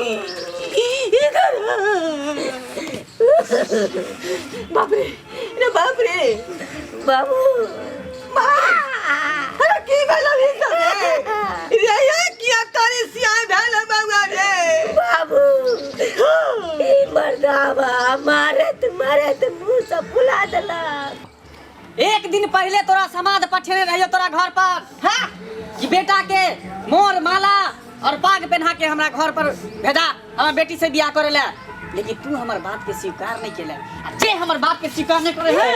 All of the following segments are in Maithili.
इधर बाप रे रे बाप रे बाबू अरे की भेल अभी सब रे रे ये किया तारी सिया भेल बउआ रे बाबू ई मर्दावा मारत मारत मुंह सब फुला देलक एक दिन पहले तोरा समाज पठेने रहियो तोरा घर पर हाँ कि बेटा के मोर माला और पाग पहना के हमरा घर पर भेजा हमर बेटी से बियाह करे ला लेकिन तू हमर बात के स्वीकार नहीं केले आ जे हमर बात के स्वीकार नहीं करे है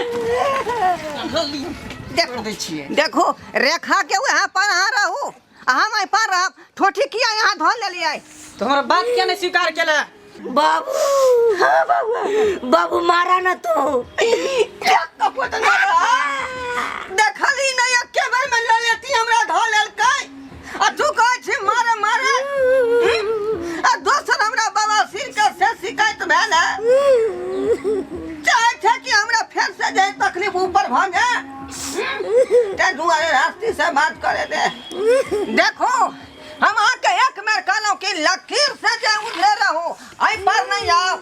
देख दै छियै देखो रेखा के वहाँ पर अहाँ रहू आ हम एहि पर रहब ठोठी किया यहाँ धो लेलियै तो हमर बात किया नहीं स्वीकार केले बाबू हाँ बाबू बाबू मारा ना तू कपट देखली नहीं एके बेर में ले लेती हमरा धो लेलकै आ तू कहै छी मारे मारे आ दोसर हमरा बाबा सिर के से शिकायत भेल है चाहै छै कि हमरा फेर से जे तकलीफ ऊपर भऽ जाए ताहि दुआरे रास्ते से बात करे दे देखो हम अहाँके एक बेर कहलहुँ कि लकीर से जे उधरे रहू एहि पर नहीं आओ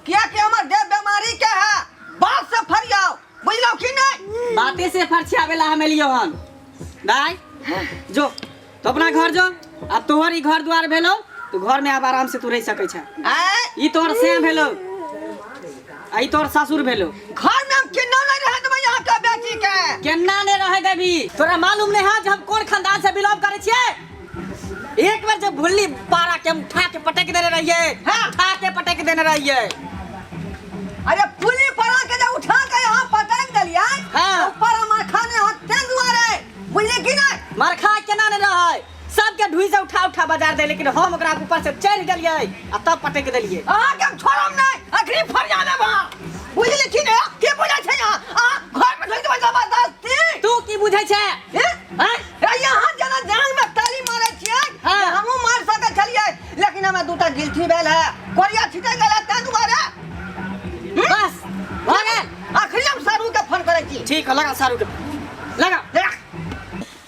कियाकि हमर देह बीमारी के है बात से फरियाओ बुझलहुँ कि नहीं बाते से फरछियावेला हम एलियो हन दाई जो तो अपना घर जो अब तोहर ई घर द्वार भेलो तो घर में आब आराम से तू रह सकै छै आँय ई तोहर से भेलो आ ई तोहर ससुर भेलो घर में हम केना नहीं रह देबै अहाँ के बेटी के केना ने रहे देबी तोरा मालूम नहीं है जे हम कोन खानदान से बिलोंग करे छियै एक बार जब भुल्ली पारा के हम उठा के पटक देने रहिए हाँ। उठा के पटक देने रहिए अरे पुली पड़ा के जब उठा के यहाँ पटक देलियै हाँ। ऊपर हमर खाने होते दुआरे बुझलियै कि नहीं मरखा केना ने रहै सबके ढुई से उठा उठा बाजार दे लेकिन हम ओकरा ऊपर से चढ़ गेलियै आ तब पटक देलियै अहाँके हम छोड़ब नहि अखनी फरिया देब अहाँ बुझलियै कि नहि के बुझै छै अहाँ अहाँ घरमे ढुकि देबै जबरदस्ती तू की बुझै छै हैं? हैं? ए, यहाँ जेना जान में ताली मारै छियै हाँ। जे हमहूँ मारि सकै छलियै लेकिन हमरा दूटा गिलठी भेल है कोरिया छिटै गेल है ताहि दुआरे बस भऽ गेल अखनी हम सारू के फोन करै छी ठीक है लगा सारू के लगा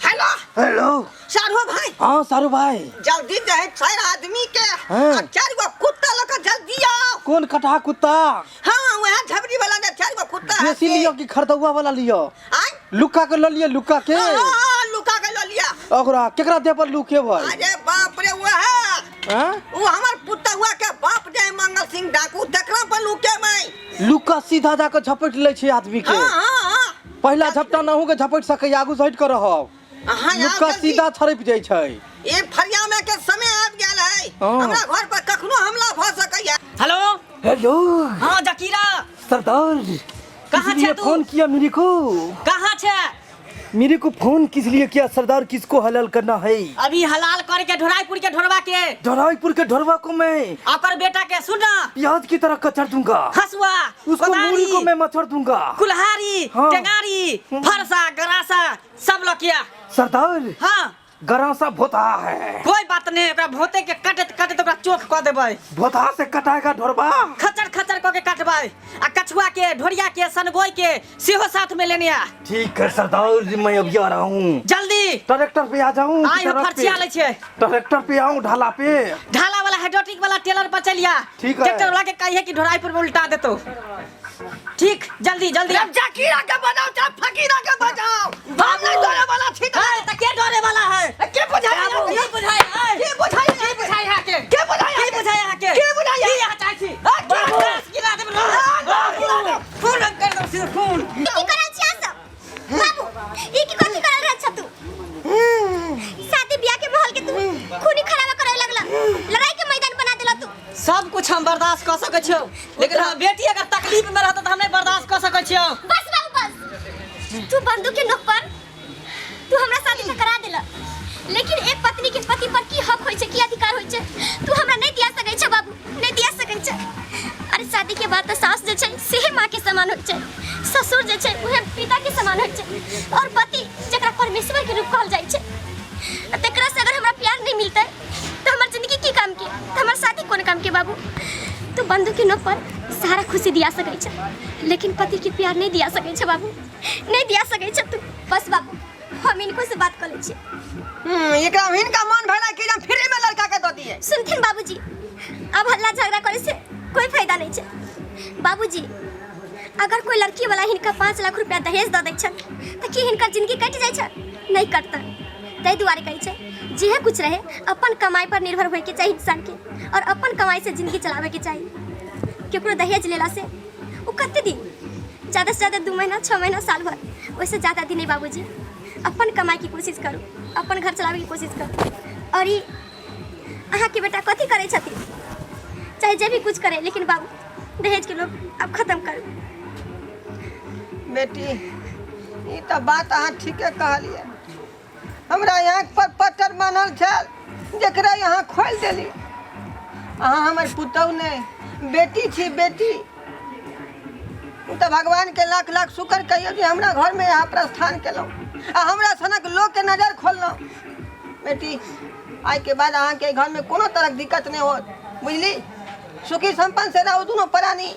हेलो हेलो सारू भाई हाँ सारू भाई जल्दी जे है चारि आदमी के हाँ। आ चारि गो कुत्ता लऽ कऽ जल्दी आउ कौन कटहा कुत्ता हाँ वएह झबरी वाला ने चारि गो कुत्ता है देसी से। लियो कि खरदौआ वाला लियो आँय? लुका के ल लियो लुका के हाँ, हाँ, लुका के लऽ लिया ओकरा केकरा दे पर लुके भाई अरे बाप रे वएह हैं वो हमर पुतहुआ के बाप जे है मंगल सिंह डाकू तकरा पर लुके मैं लुका सीधा जाके झपट लै छै आदमी के हाँ हाँ हाँ पहिला झपटा नहु के झपट सकै आगू से हट के रहब अहाँ यहाँ लुका जल्दी। सीधा छड़पि जाइ छै ये फरिया में के समय आबि गेल है हाँ। हमरा घर पर कखनो हमला भऽ सकैया हेलो हेलो हाँ जकीरा सरदार कहाँ किस लिए छे तू? फोन किया मेरे को कहाँ छे मेरे को फोन किस लिए किया सरदार किसको हलाल करना है अभी हलाल करके ढोराईपुर के ढोरवा के धराईपुर के ढोरवा को मैं ओकर बेटा के सुन ना प्याज की तरह कचर दूंगा हसुआ उसको कोदारी, मूली को मैं मचड़ दूंगा कुल्हाड़ी हाँ। टेंगारी फरसा गरासा सब लकिया सरदार हाँ गरासा भोता है कोई बात नहीं ओकरा भोते के कटत कटत ओकरा चोख कऽ देबै भोता से कटाएगा ढोरबा खचर खचर कऽ के कटबै आ कछुआ के ढोरिया के सनगोई के सेहो साथ में लेने आ ठीक है सरदार जी मैं अभी आ रहा हूँ जल्दी ट्रैक्टर पे आ जाऊँ आइ हो फरसिया लै छियै ट्रैक्टर पे आऊँ ढाला पे ढाला वाला हाइड्रोटिक वाला टेलर पर चलिया ठीक है। ट्रैक्टर वाला के कहिए कि ढोराईपुर में उल्टा देतो ठीक जल्दी जल्दी अब जकीरा के बजाओ चाहे फकीरा के बजाओ हम नहीं डरे वाला छी है त के डरे वाला है के बुझाई की बुझाई है के बुझाई की बुझाई है के के बुझाई की बुझाई है के के बुझाई है? की यहाँ चाहे छी आ, के बाबू, बुझाई? गिरा देब खून रंग कर दो सीधे खून की करल छी अहाँ सब बाबू ई की कथी करल रहल छ तू शादी ब्याह के माहौल के तू खूनी खराबा करे लगला लड़ाई के मैदान बना देला तू सब कुछ हम बर्दाश्त कऽ सकै छियौ लेकिन हमर बेटी अगर तकलीफ में रहत तऽ हम नहि बर्दाश्त कऽ सकै छियौ बस बाबू बस तू बंदूक के नोक पर तू हमरा शादी त करा देला लेकिन एक पत्नी के पति पर की हक होय छै की अधिकार होय छै तू हमरा नहीं दिया सकै छै बाबू नहीं दिया सकै छै अरे शादी के बाद त सास जे छै सेहे माँ के समान होय छै ससुर जे छै उहे पिता के समान होय छै और पति जकरा परमेश्वर के रूप कहल जाइ छै आ तकरा से अगर हमरा प्यार नहीं मिलतै तो हमर जिंदगी की काम के तो हमर शादी कोन काम के बाबू तू बंदूक के नोक पर सारा खुशी दिया सकै छै लेकिन पति के प्यार नहीं दिया सकै छै बाबू नहीं दिया सकै छै तू बस बाबू हम इनको से बात कर लै छियै एकरा हिनका मन भेलै कि जे हम अब हल्ला झगड़ा करे से कोई फायदा नहीं छै। बाबूजी, अगर कोई लड़की वाला हिनका 5 लाख रुपया दहेज दऽ दै छनि तऽ की हिनकर जिंदगी कटि जाइ छनि? नहि कटतनि। ताहि दुआरे कहै छै जेहे कुछ रहे अपन कमाई पर निर्भर होइके चाही इंसानके, और अपन कमाई से जिंदगी चलाबैके चाही। केकरो दहेज लेला से ओ कते दिन, ज़्यादा से ज़्यादा 2 महीना 6 महीना साल भर, ओहिसँ ज़्यादा दिन नहीं बाबूजी। अपन कमाई की कोशिश करू, अपन घर चलाबैके कोशिश करू। और ई अहाँके बेटा कथी करै छथिन, चाहे जे भी कुछ करे, लेकिन बाबू दहेज के लोग अब खत्म करू। बेटी, ई तऽ बात अहाँ ठीके कहलियै। हमरा आँखि पर पत्थर बान्हल छल जकरा अहाँ खोलि देली। अहाँ हमर पुतहु नहि, बेटी छी, बेटी। ओ तऽ भगवानके लाख लाख शुक्र कहियौ जे हमरा घरमे अहाँ प्रस्थान केलहुँ आ हमरा सनक लोकके नजर खोललहुँ। बेटी, आइके बाद अहाँके घरमे कोनो तरहक दिक्कत नहि होत, बुझली? सुखी संपन्न से रहू दुनू प्राणी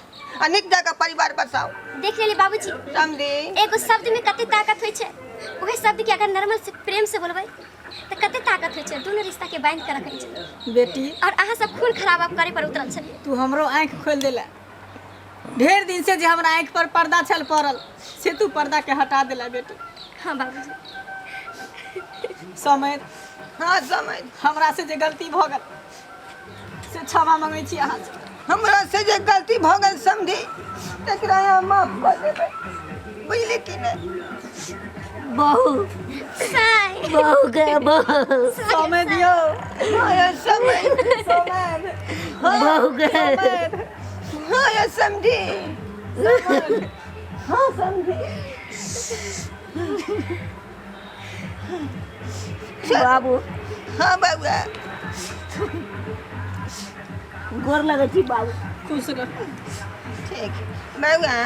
आ नीक जकाँ परिवार बसाउ। देख लेली बाबूजी, समझी? एगो शब्द में कते ताकत होइ छै। वही शब्द के अगर नॉर्मल से प्रेम से बोलबै तऽ कते ताकत होइ छै, दुनू रिश्ता के बांधि के रखै छै। बेटी, और अहाँ सब खून खराबा करे पर उतरल छलियै। तू हमरो आँखि खोलि देला। ढेर दिन से जे हमरा आँखि पर पर्दा छल पड़ल, से तू पर्दा के हटा देला बेटी। हाँ बाबूजी। समय। हाँ समय। हमरा से जे गलती भऽ गेल से क्षमा मंगै छी अहाँ से। हमरा से जे गलती भऽ गेल समझी, तकरा अहाँ माफ कऽ देबै, बुझली कि नहि? बहू, साई बहू गे बहू, समय दियौ। हाँ समय। समय। बहू गे। समय। हाँ ये समझी। हाँ समझी। बाबू। हाँ बउआ। गोर लगै छी बाबू। खुश रह। ठीक बउआ।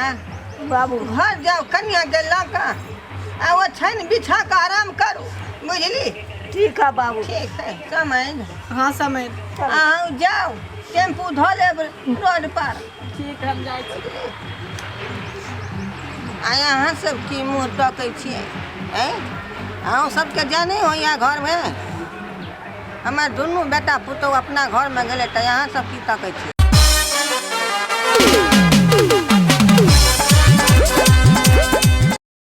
बाबू। घर जाओ, कन्या के लऽ कऽ आ ओ छानि बिछा कऽ आराम करू, बुझली? ठीक है बाबू। ठीक है समझ। हाँ समय। अहाँ जाउ, टेम्पू धऽ लेब रोड पर। ठीक, हम जाइ छी। आ अहाँ सब की मुँह तकै छियै? ऐं, अहूँ सबके जाने होइए घरमे? हमर दुनू बेटा पुतहु अपना घरमे गेलै तऽ अहाँ सब की तकै छियै?